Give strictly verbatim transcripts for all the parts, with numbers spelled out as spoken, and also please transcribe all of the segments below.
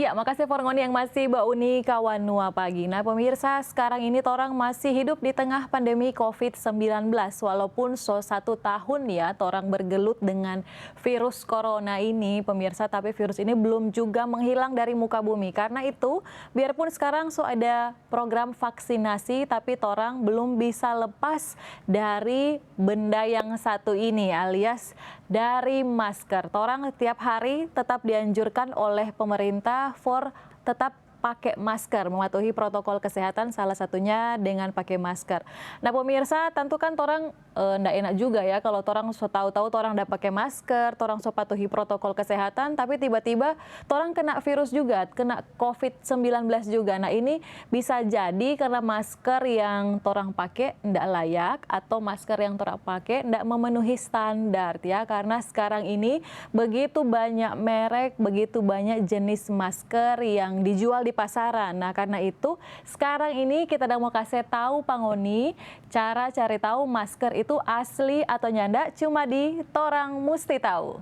Makasih for ngoni yang masih bauni kawan Nua Pagi. Nah, pemirsa, sekarang ini torang masih hidup di tengah pandemi covid sembilan belas. Walaupun so satu tahun ya, torang bergelut dengan virus corona ini, pemirsa, tapi virus ini belum juga menghilang dari muka bumi. Karena itu, biarpun sekarang so ada program vaksinasi, tapi torang belum bisa lepas dari benda yang satu ini, alias dari masker. Torang tiap hari tetap dianjurkan oleh pemerintah for tetap pake masker, mematuhi protokol kesehatan, salah satunya dengan pake masker. Nah, pemirsa, tentu kan torang, eh, nda enak juga ya kalau torang so tahu-tahu torang nda pake masker, torang so patuhi protokol kesehatan, tapi tiba-tiba torang kena virus juga, kena covid sembilan belas juga. Nah, ini bisa jadi karena masker yang torang pake nda layak atau masker yang torang pake nda memenuhi standar ya, karena sekarang ini begitu banyak merek, begitu banyak jenis masker yang dijual di pasaran. Nah, karena itu, sekarang ini kita dang mo kase tau pa ngoni cara cari tau masker itu asli atau nyanda cuma di Torang Musti Tau.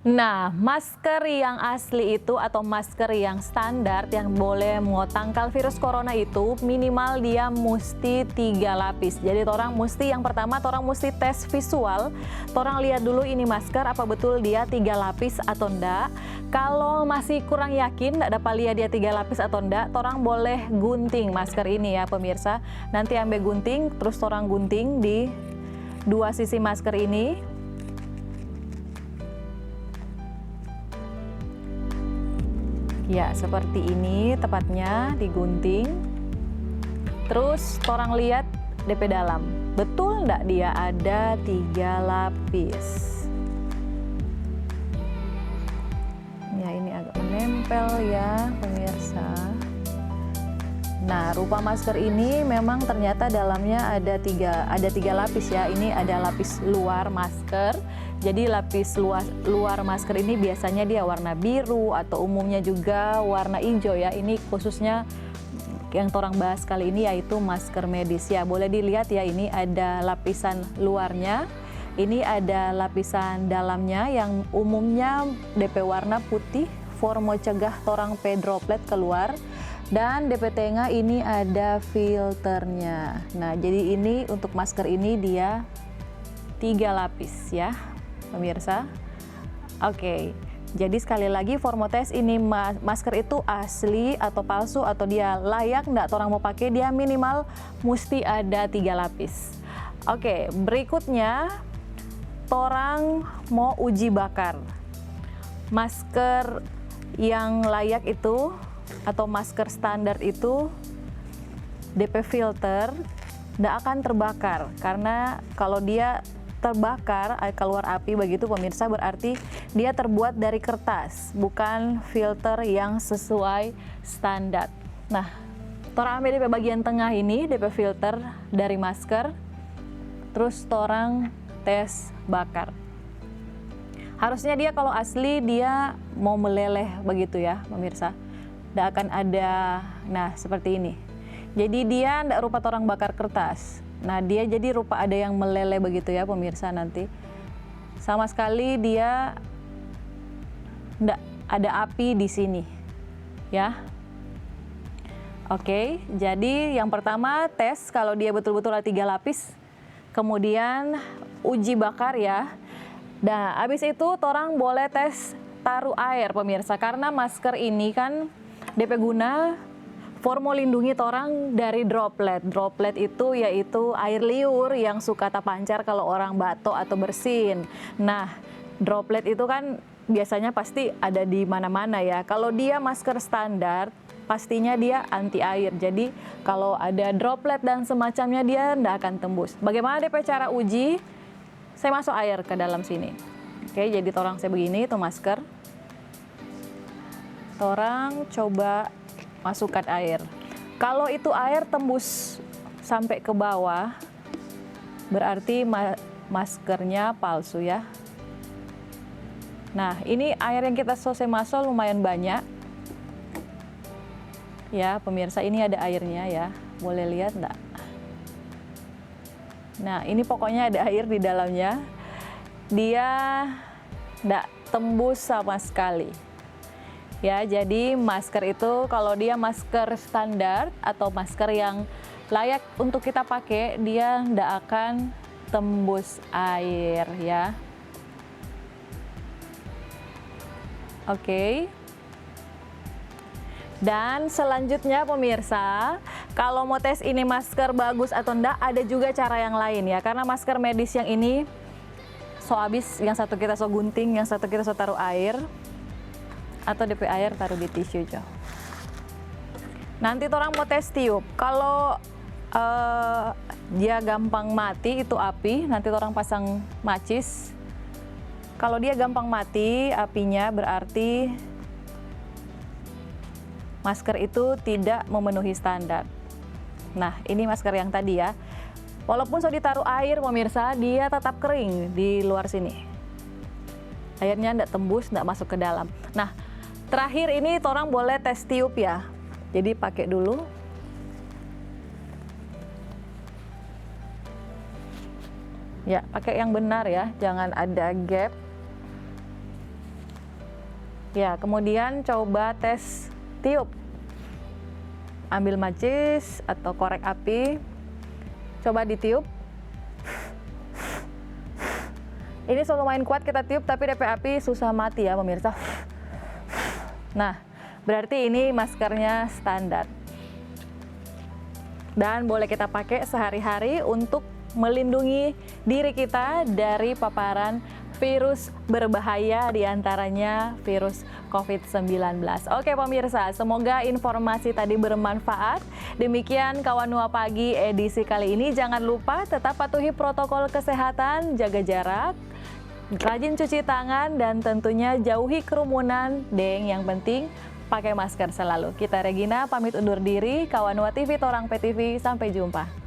Nah, masker yang asli itu atau masker yang standar yang boleh mo tangkal virus corona itu minimal dia musti tiga lapis. Jadi torang musti, yang pertama torang musti tes visual. Torang lihat dulu ini masker apa betul dia tiga lapis atau nda. Kalau masih kurang yakin, nda dapa lia dia tiga lapis atau nda, torang boleh gunting masker ini ya, pemirsa. Nanti ambe gunting, terus torang gunting di dua sisi masker ini. Ya, seperti ini tepatnya digunting. Terus torang lihat depe dalam. Betul ndak dia ada tiga lapis? Ya, ini agak menempel ya, pemirsa. Nah, rupa masker ini memang ternyata dalamnya ada tiga, ada tiga lapis ya. Ini ada lapis luar masker. Jadi lapis luas, luar masker ini biasanya dia warna biru atau umumnya juga warna hijau ya. Ini khususnya yang torang bahas kali ini yaitu masker medis ya. Boleh dilihat ya, ini ada lapisan luarnya, ini ada lapisan dalamnya yang umumnya depe warna putih for mo cegah torang pe droplet keluar, dan depe tenga ini ada filternya. Nah, jadi ini untuk masker ini dia tiga lapis ya, pemirsa. Oke, jadi sekali lagi, for mo tes ini ma-, masker itu asli atau palsu atau dia layak ndak torang mo pake, dia minimal musti ada tiga lapis. Oke, berikutnya torang mo uji bakar. Masker yang layak itu atau masker standar itu, depe filter ndak akan terbakar, karena kalau dia terbakar, eh, keluar api begitu, pemirsa, berarti dia terbuat dari kertas, bukan filter yang sesuai standar. Nah, torang ambe depe bagian tengah ini, depe filter dari masker, terus torang tes bakar. Harusnya dia kalau asli, dia mo meleleh begitu ya, pemirsa. Ndak akan ada, nah, seperti ini. Jadi dia ndak rupa torang bakar kertas. Nah, dia jadi rupa ada yang meleleh begitu ya, pemirsa, nanti. Sama sekali dia ndak ada api di sini, ya. Oke, jadi yang pertama tes kalau dia betul-betul ada tiga lapis, kemudian uji bakar ya. Nah, abis itu torang boleh tes taru aer, pemirsa, karena masker ini kan depe guna for mo lindungi torang dari droplet. Droplet itu yaitu air liur yang suka tapancar kalau orang bato atau bersin. Nah, droplet itu kan biasanya pasti ada di mana-mana ya. Kalau dia masker standar, pastinya dia anti air. Jadi, kalau ada droplet dan semacamnya, dia ndak akan tembus. Bagaimana depe cara uji? Saya masuk air ke dalam sini. Oke, jadi torang saya begini, itu masker. Torang coba masukkan air. Kalau itu air tembus sampai ke bawah, berarti ma-, maskernya palsu ya. Nah, ini air yang kita so se maso lumayan banyak. Ya, pemirsa, ini ada airnya ya. Boleh lihat ndak? Nah, ini pokoknya ada air di dalamnya. Dia ndak tembus sama sekali. Ya, jadi masker itu kalau dia masker standar atau masker yang layak untuk kita pakai, dia ndak akan tembus air ya. Oke. Dan selanjutnya pemirsa, kalau mau tes ini masker bagus atau ndak, ada juga cara yang lain ya. Karena masker medis yang ini so abis, yang satu kita so gunting, yang satu kita so taruh air, atau D P air taruh di tisu jo. Nanti torang mau tes tiup. Kalau eh, dia gampang mati itu api, nanti torang pasang macis. Kalau dia gampang mati apinya, berarti masker itu tidak memenuhi standar. Nah, ini masker yang tadi ya. Walaupun so ditaruh air, pemirsa, dia tetap kering di luar sini. Airnya ndak tembus, ndak masuk ke dalam. Nah, terakhir ini torang boleh tes tiup ya. Jadi pakai dulu. Ya, pakai yang benar ya, jangan ada gap. Ya, kemudian coba tes tiup. Ambil macis atau korek api, coba ditiup. Ini so lumayan kuat kita tiup, tapi D P api susah mati ya, pemirsa. Nah, berarti ini maskernya standar. Dan boleh kita pakai sehari-hari untuk melindungi diri kita dari paparan virus berbahaya, di antaranya virus covid sembilan belas. Oke pemirsa, semoga informasi tadi bermanfaat. Demikian Kawanua Pagi edisi kali ini. Jangan lupa tetap patuhi protokol kesehatan, jaga jarak, rajin cuci tangan, dan tentunya jauhi kerumunan. Deng, yang penting pakai masker selalu. Kita Regina pamit undur diri. Kawanua T V, torang pe T V. Sampai jumpa.